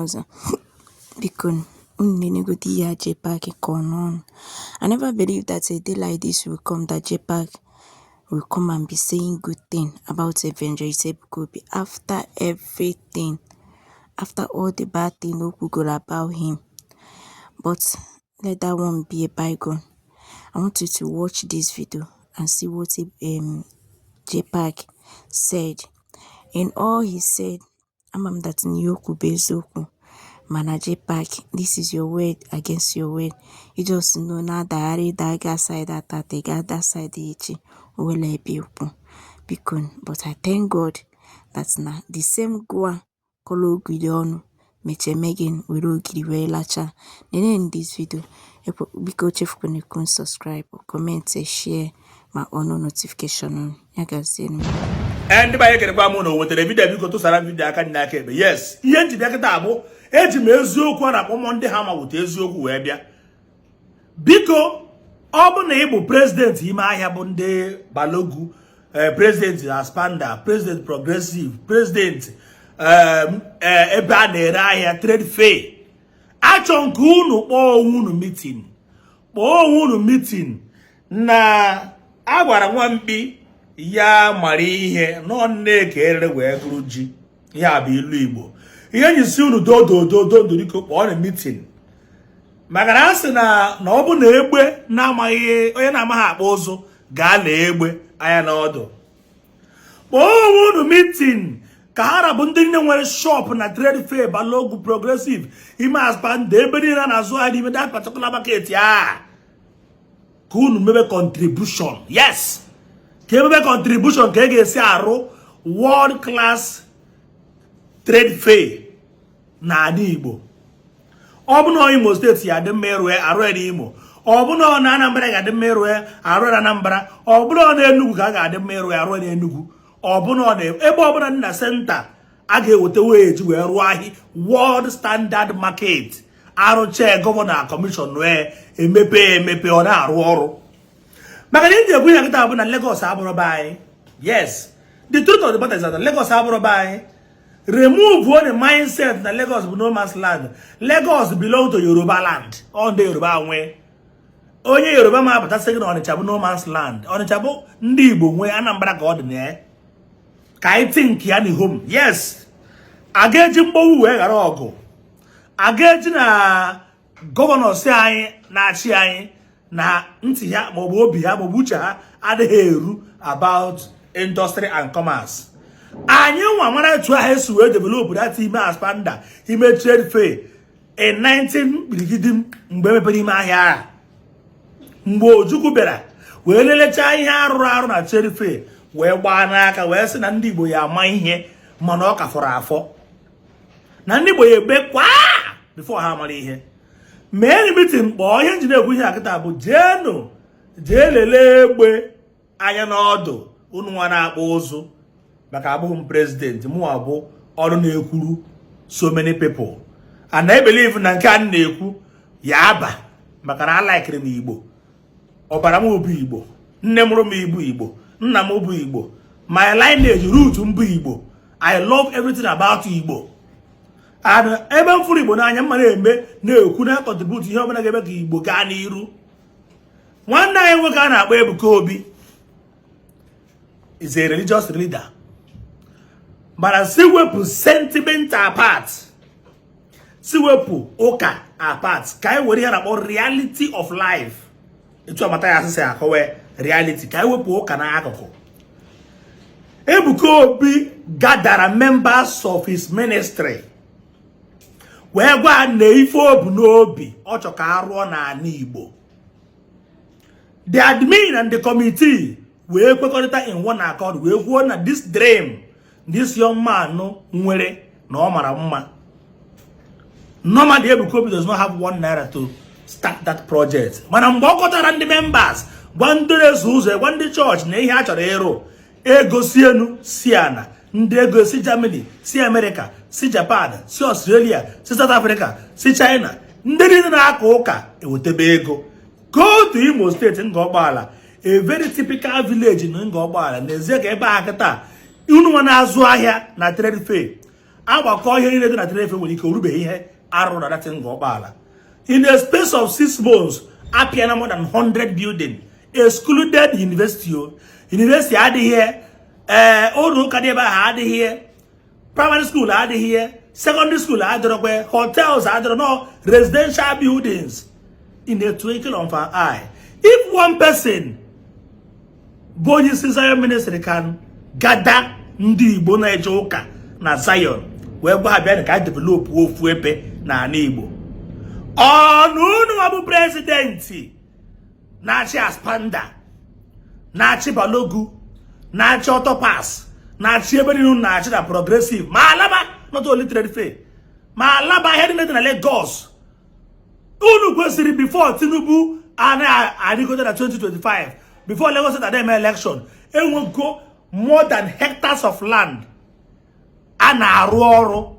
ọzọ. Biko unu nenegodi ihe a JPAC kọọ n'ọnụ. I never believed that a day like this will come, that JPAC will come and be saying good thing about Evangelist Ebuka Obi after everything, after all the bad thing o kwugoro about him. But let that one be a bygone. I want you to watch this video and see what JPAC said. In all he said, ama m that na ihe o kwu bụ eziokwu, mana JPAC, this is your word against your word. You just know na-adagharị ịda side atata, ị ga that side echi, o nwela ebe ikwu. Biko, but I thank God that na the same gụa kọrọ ogiri ọnụ mechie mee gịnị, were ogiri wee lachaa. Nenenu this video. Biko echefukwana ikwu subscribe, comment, share ma on notification unu. Ya gazienụ. Ee, ndị be anyị, ekerekwa mụ na o wetara video. Biko tụsara video aka ndị aka ekpe. Yes, ihe nji bịa kịta bụ eji m eziokwu a na-akpọ mụ ndị ha ma wute eziokwu wee bịa. Biko, ọ bụ na ị bụ president ime ahịa, bụ ndị Balogu, president Aspamda, president Progressive, president ebe a na-ere ahịa trade fair, achọ nke unu kpọọ onwe unu meeting, kpọọ onwe unu meeting. Na a gwara nwamkpi ya mara ihe nọ nne ka erere wee gụrụ ji. Ya bụ ilu Igbo. Ihe nyi si unu dodododo ndoriko, kpọọ na meeting, maka na a sị na ọ bụ na egbe na-amaghị onye na-amaghị akpa ụzụ gaa lee egbe anya n'ọdụ. Kpọọ onwe unu meeting ka ha rabụ ndị niile nwere shop na trade fair, Balogu, Progressive, ime Aspamda, ebe niile a na-azụ ahịa n'ime that particular market a, ka unu mebe contribution. Yes, ka emebe contribution ka e ga-esi arụ world class trade fair n'ala Igbo. Ọ bụ na Imo Steeti ya adị mma ịrụ ya, arụ ya n'Imo. Ọ bụ na na Anambra ga-adị mma ịrụ ya, arụ ya na Anambra. Ọ bụrụ na Enugu ka a ga-adị mma ịrụ ya, arụ ya n'Enugu. Ọ bụ na ebe ọbụla dị na center a ga-eweta weji wee rụọ ahịa world standard market, arụcha, governor commission wee emepe emepe, ọ na-arụ ọrụ. Maka na ndị ekwu ya kịta bụ na Lagos abụrụ be anyị. Yes, the truth of the matter is that Lagos abụrụ be anyị. Remove the mindset na Lagos bụ no man's land. Lagos belong to Yoruba land. Ọ ndị Yoruba nwee. Onye Yoruba ma apụta sị gị na Ọnịcha bụ no man's land. Ọnịcha bụ ndị Igbo nwee. Anambra ka ọ dị na ya. Ka anyị think ya na home. Yes, a ga-eji mgbowu wee ghara ọgụ, a ga-eji na governor si anyị na-achị anyị na ntị ha maọbụ obi ha maọbụ uche ha adịghị eru about industry and commerce. Anyị nwa mara etu ahụ esi wee develop that ime Aspamda, ime trade fair in 19 kpirigidim, mgbe emepere ime ahịa a, mgbe Ojukwu bịara wee lelechaa ihe arụrụ arụ na trade fair, wee gbaa n'aka wee sị na ndị Igbo ya ama ihe, mana ọ ka fọrọ afọ na ndị Igbo ya egbe kwa before ha mara ihe. Mee meeting, kpọọ. Ihe njide ekwu ihe a kịta bụ jeenụ jee lelee egbe anya n'ọdụ, unu nwa na-akpụ ụzụ. Maka abụghị m president, mụnwa bụ ọrụ na-ekwuru so many people, and I believe na nke a na-ekwu ya aba, maka na alikiri m Igbo. Ọbara m bụ Igbo, nne mụrụ m Igbo, Igbo nna m bụ Igbo, my lineage root m bụ Igbo. I love everything about Igbo, and ebe m fụrụ Igbo n'anya, mma na-eme, na-ekwu, na contribute ihe ọbụla ga-eme ka Igbo gaa n'iru. Nwanne anyị nwoke a na-akpọ Ebuka Obi is a religious leader, mana si wepụ sentiment apart, si wepụ ụka apart, ka anyị were ihe na-akpọ reality of life. Etu amata ya asịsị akọwa reality, ka anyị wepụ ụka n'akụkụ. Ebuka Obi gathera members of his ministry wee gwa na ife obu n'obi ọ chọ ka arụọ n'ala Igbo. The admin and the committee wee kwekọrịta in one accord, wee kwuo na this dream this young man nwere na ọ mara mma. Normally, Ebuka Obi does not have ₦1 to start that project, mana mgbe ọ kọtara ndị members, gwa ndị na-eso ụzọ, gwa ndị chọọchị na ihe a chọrọ ịrụ, ego si enu si ana, ndị ego si Germany, si America, si Japan, si Australia, si South Africa, si China, ndị niile na-aka ụka ewetebe ego. Go to Imo Steeti, Ngọgbaala, a very typical village na Ngọgbaala. N'ezie, ka ebe a kịta unu nwa na-azụ ahịa na trade fair Agbakọ ihe niile dị na Trade Fair nwere ike orubeghị ihe arụ na that Ngor Okpala. In a space of 6 months, apịana more than 100 building, excluded university. O university adịghị, ee, ụlọ ụka dị ebe ahụ adịghị, primary school adịghị, secondary school adịrọkwa, hotels adịrọ, no residential buildings. In a twinkle of an eye, if one person bụ onye isi Zion Ministry can gather ndị Igbo na-eje ụka na Zion wee gwa ha, bịa ka anyị develop ofu ebe n'ala Igbo, ọnụ unu bụ president na-achị Aspamda, na-achị Balogun, na-achị Autopass, na-achị ebe niile unu na-achị na Progressive, ma Alaba, not only Trade Fair, ma Alaba, ihe niile dị na Lagos, unu kwesịrị before Tinubu a na-adịgote na 2025, before Lagos State eme election, enwego more than hectares of land a na-arụ ọrụ.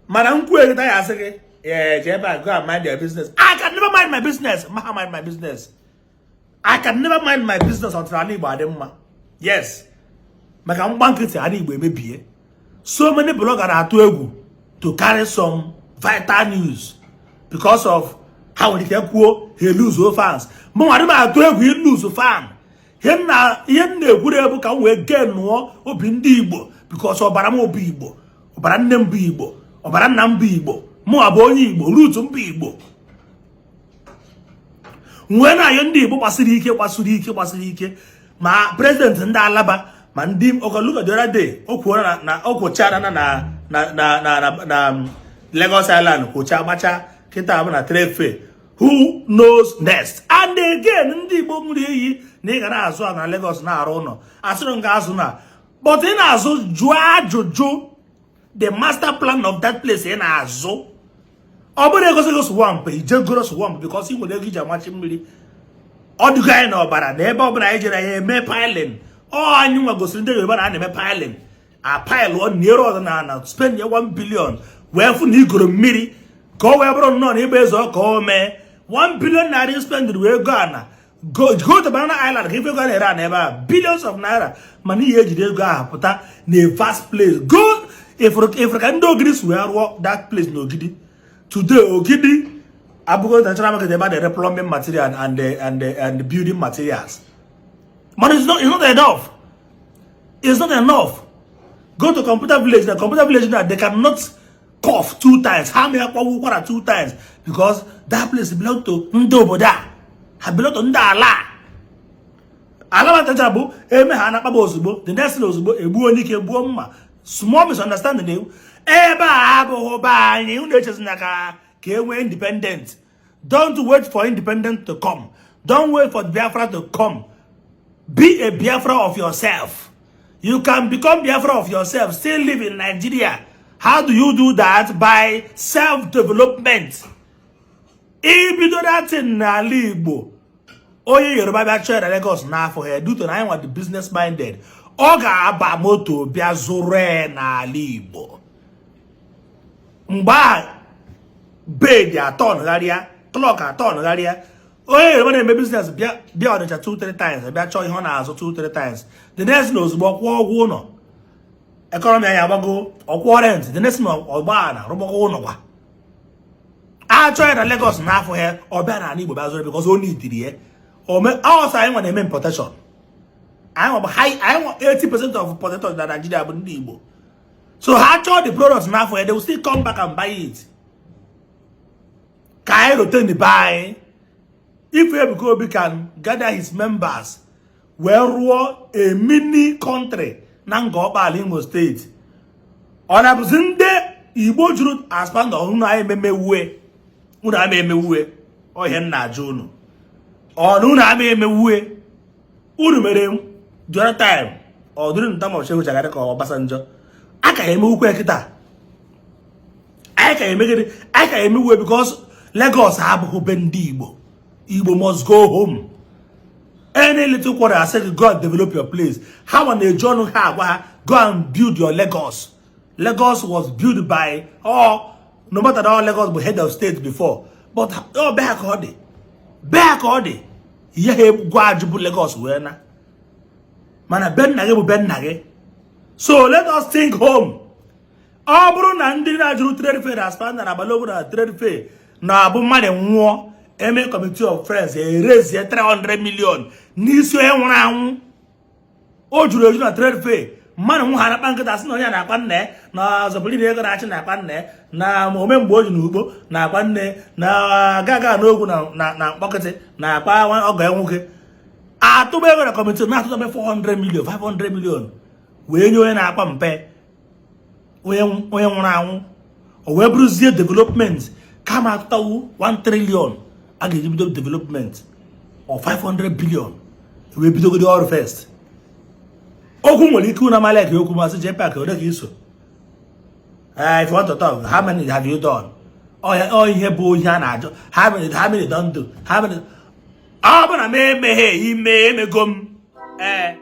Mana nkwu egota ya asị gị, "Ee, jee ebe a, go and mind your business." I can never mind my business. Ma mind my business, I can never mind my business until ala Igbo adị mma. Yes, maka mgba nkịtị, ala Igbo emebie. So many blogger na-atụ egwu to carry some vital news because of ha nwere ike kwuo, ha lose fans. Mụ nwa m atụ egwu ilose fan. Ihe m na-ekwuru ebu ka m wee gee nụọ obi ndị Igbo, because ọbara m bụ Igbo, ọbara nne m bụ Igbo, ọbara nna m bụ Igbo. Mụ bụ onye Igbo, root m bụ Igbo. Nwee na-ayọ ndị Igbo gbasiri ike, gbasiri ike, gbasiri ike, ma president ndị Alaba, ma ndị Okaluka. The other day o kwuo na o kwochara na Lagos Island, kwocha gbacha kịta bụ na Trade Fair. Who knows next? And again, ndị Igbo ṅụrụ iyi na ị ga na-azụ na Lagos na-arụ ụlọ, asịrị m ga-azụ na, but ị na-azụ, jụọ ajụjụ the master plan of that place ị na-azụ. Ọ bụrụ egosi gị swamp, ijegoro swamp because ị nwere ego iji amachi mmiri. Ọ dịgo anyị n'ọbara na ebe ọbụla anyị jere ya eme piling. Ọ anyị nwa gosiri ndị Yoruba na a na-eme piling, a pile ọ niere ọdịnala, spend ya 1 billion wee fụ na igoro mmiri ka ọ wee bụrụ nnọọ na ịgba eze ka o mee 1 billion naira spend wee go ana go go to Banana Island ka ife ego a na-ere ana ebe a, billions of naira. Mana ihe ejiri ego ahụ pụta na a vast place. Go ifuru ka ndị Ogidi si wee rụọ that place na Ogidi today. Ogidi abụgo international market ebe a na-ere plumbing material and the building materials. But it's not enough, it's not enough. Go to Computer Village. Na Computer Village now, they cannot cough two times, ha may akpọwa ụkwara two times, because that place belong to ndị obodo a, ha belong to ndị ala ala. Matacha bụ eme ha na-akpaba ozugbo, the next thing ozugbo egbuo onye ike, gbuo mma. Small misunderstanding ewu ebe a abụghị be anyị. Unu echezina ka e nwee independent. Don't wait for independent to come. Don't wait for Biafra to come. Be a Biafra of yourself. You can become Biafra of yourself, still live in Nigeria. How do you do that? By self-development. Ibido that thing n'ala Igbo, onye Yoruba bịa chọọ ya na Lagos n'afọ ha duto na anyị nwa the business minded, ọ ga-aba moto bịa zụrụ ya n'ala Igbo. Mgbe a bed atọ nụgharịa, clock atọ nụgharịa, onye Yoruba na-eme business bịa bịa Ọnịcha 2 3 times, bịa chọọ ihe ọ na-azụ 2 3 times, the next na ozugbo ọkwụọ ụgwọ ụlọ, economy anyị agbago, ọkwụọ rent, the next na ọgbaala rụgbakọ ụlọ kwa achọ ya na Lagos n'afọ ya, ọ bịa n'ala Igbo bịa zụrụ because o nidiri ya. Ọsọ anyị nwa na-eme importation. Anyị nwa bụ high, anyị nwa 80% of potatoes na Nigeria bụ ndị Igbo. So ha chọọ the products n'afọ ya, they will still come back and buy it. Ka anyị rote be anyị. If Ebuka Obi can gather his members wee rụọ a mini country na Ngor Okpala, Imo State, ọ na-abụzi ndị Igbo juru Aspamda unu anyị ememewue, unu ama emewue. Ọhịa m na-ajụ unu, ọ na unu ama emewue? Unu mere the other time, ọ dịrị nta ma Shehu Shagari ka Obasanjo a ka emewukwe kịta. Anyị ka emegide, anyị ka emewue, because Lagos abụghị be ndị Igbo. Igbo must go home. Any little quarter, I say, go and develop your place. Ha nwa na-eji ọnụ ha agwa ha, "Go and build your Lagos." Lagos was built by, oh, no matter how Lagos bụ head of state before, but ọ be ha ka ọ dị, be ha ka ọ dị. Ihe ha gwa ajụ bụ Lagos wee na, mana be nna gị bụ be nna gị. So let us think home. Ọ bụrụ na ndị na-ajụrụ trade fair na ASPAMDA na Balogun na trade fair na-abụ mmadụ nwụọ, eme committee of friends erezie 300 million n'isi onye nwụrụ anwụ. O juru eju na trade fair. Mmadụ nwụ ha na-akpa nkịta, sị na onye na-akpa nne ya, na zọbụliri ego na-achị na-akpa nne ya, na ome mgbe o ji n'ugbo na-akpa nne, na aga n'ogwu na mkpọkịtị na-akpa ọgọ ya nwoke. Atụba ego na committee na-atụtabe 400 million, 500 million wee nye onye na-akpa mpe onye nwụrụ anwụ, o wee bụrụzie development, kama atụtawu 1 trillion a ga-eji bido development or 500 billion wee bidogodi ọrụ first. Okwu nwere ike unu amala ka okwu masị JPAC ole ka iso. If you want to talk, how many have you done? Ọ ihe bụ ihe a na-ajụ: how many don do? How many? Ọ bụ na m emeghe ime emego m ee.